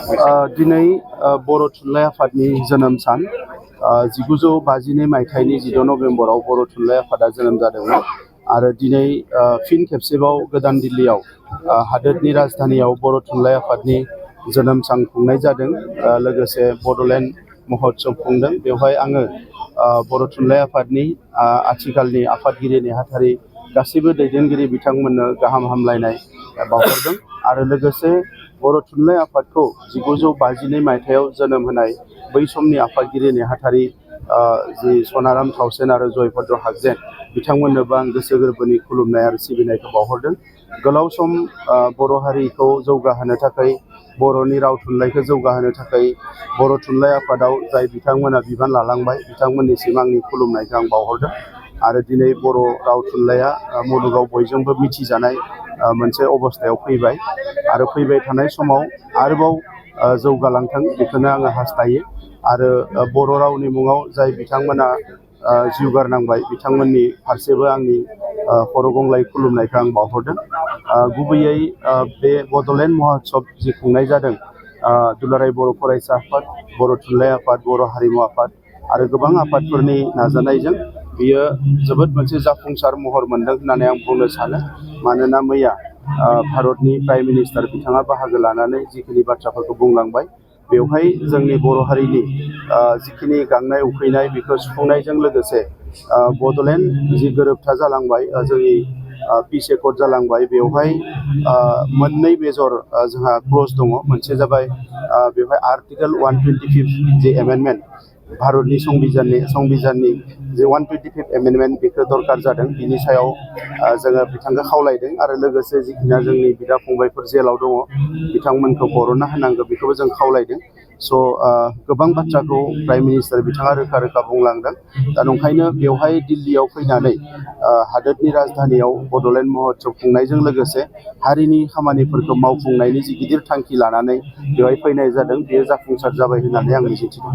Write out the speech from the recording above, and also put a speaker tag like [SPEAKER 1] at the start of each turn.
[SPEAKER 1] दिनै बर' थुनलाइ आफादनि जोनोम सान 1952 मायथाइनि 16 नभेम्बराव बर' थुनलाइ आफादा जोनोम जादोंमोन आरो दिनै फिन खेबसेबाव गोदान दिल्लीयाव हादोरनि राजधानीयाव बर' थुनलाइ आफादनि जोनोम सान खुंनाय जादों। लोगोसे बड'लेण्ड महोत्सव खुंदों। बेवहाय आङो बर' थुनलाइ आफादनि आथिखालनि आफादगिरि नेहाथारि गासैबो दैदेनगिरि बिथांमोननो गाहाम हामलायनाय बावहरदों आरो लोगोसे बर' थुनलाइ आफादखौ 1952 मायथाइयाव जोनोम होनाय बै समनि आफादगिरि नेहाथारि जि सनाराम थाउसेन आरो जयभद्र हागजेन बिथांमोननोबो आं गोसो गोरबोनि खुलुमनाय आरो सिबिनायखौ बावहरदों। गोलाव सम बर' हारिखौ जौगाहोनो थाखाय, बर'नि राव थुनलाइखौ जौगाहोनो थाखाय बर' थुनलाइ आफादाव जाय बिथांमोना बिबान लालांबाय बिथांमोननिसिम आंनि खुलुमनायखौ आं बावहरदों आरो दिनै बर' राव थुनलाइया मुलुगाव बयजोंबो मिथिजानाय मोनसे अबस्थायाव फैबाय आरो फैबाय थानाय समाव आरोबाव जौगालांथों बेखौनो आङो हास्थायो आरो बर' रावनि मुङाव जाय बिथांमोना जिउ गारनांबाय बिथांमोननि फारसेबो आंनि खर' गंग्लाय खुलुमनायखौ आं बावहरदों। गुबैयै बे बड'लेण्ड महोत्सव जि खुंनाय जादों दुलाराय बर' फरायसा आफाद, बर' थुनलाइ आफाद, बर' हारिमु आफाद आरो गोबां आफादफोरनि नाजानायजों बियो जोबोद मोनसे जाफुंसार महर मोनदों होननानै आं बुंनो सानो। मानोना मैया भारतनि प्राइम मिनिस्टार बिथाङा बाहागो लानानै जिखिनि बाथ्राफोरखौ बुंलांबाय बेवहाय जोंनि बर' हारिनि जिखिनि गांनाय उखैनाय बेखौ सुफुंनायजों लोगोसे बड'लेण्ड जि गोरोबथा जालांबाय जोंनि पिस एकर्ड जालांबाय बेवहाय मोननै मेजर जोंहा क्लज दङ। मोनसे जाबाय बेवहाय आर्टिकेल 125 जि एमेन्डमेन्ट भारतनि संबिधाननि जे 125 एमेन्डमेन्ट बेखौ दरकार जादों। बिनि सायाव जोङो बिथांखौ खावलायदों आरो लोगोसे जिखिना जोंनि बिदा फंबायफोर जेलाव दङ बिथांमोनखौ बरनना होनांगौ बेखौबो जों खावलायदों। स' गोबां बाथ्राखौ प्राइम मिनिस्टार बिथाङा रोखा रोखा बुंलांदों। दा नंखायनो बेवहाय दिल्लीयाव फैनानै हादोरनि राजधानीयाव बड'लेण्ड महोत्सव खुंनायजों लोगोसे हारिनि खामानिफोरखौ मावफुंनायनि जि गिदिर थांखि लानानै बेवहाय फैनाय जादों बेयो जाफुंसार जाबाय होननानै आं मिजिंथिदों।